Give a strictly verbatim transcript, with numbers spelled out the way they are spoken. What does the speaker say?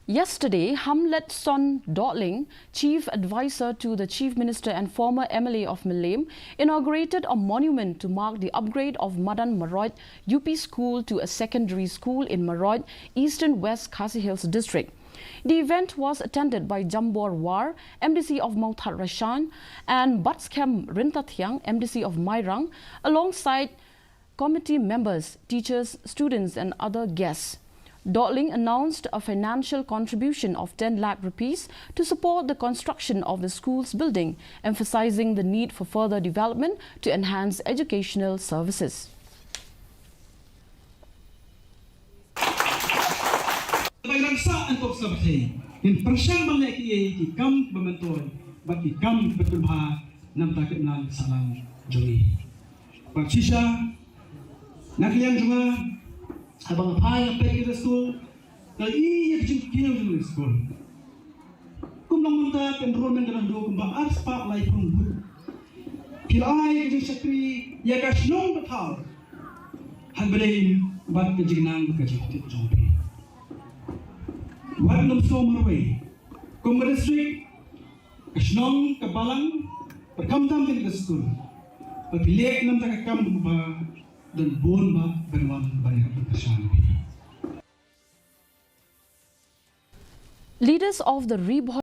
Yesterday, Hamletson Dohling, Chief Advisor to the Chief Minister and former M L A of Mylliem, inaugurated a monument to mark the upgrade of Madan Maroid U P School to a secondary school in Maroid, Eastern West Khasi Hills District. The event was attended by Jambor War, M D C of Mawthadraishan, and Batskhem Ryntathiang, M D C of Mairang, alongside committee members, teachers, students, and other guests. Dohling announced a financial contribution of ten lakh rupees to support the construction of the school's building, emphasizing the need for further development to enhance educational services. Ba ngan sa antop sa ba thei. Ngin pyrshang ban leh ki ei ki kam ba myntoi bad ki kam ba pynbha namta ki nang sahlang jong ngi. Bad shisha na ka liang jong nga, haba nga phai nga peit ïa ka skul, nga i ïa ka jingkiew jong ka skul. Kum nang mynta ka enrollment ka dang dei kumba arspah laiphew ngut. Phi la ai ka jingshakri ïa ka shnong ka thaw ha ka bynta bad ka jingnang bad ka jingtip jong phi. Wat nym sngewmarwei, kum ka district, ka shnong, ka balang, bad khamtam ka skul, ba phi leh namta ka kam ba don bun ba ban wan ban ïa ka pynkyrshan phi. Leaders of the Ri Bhoi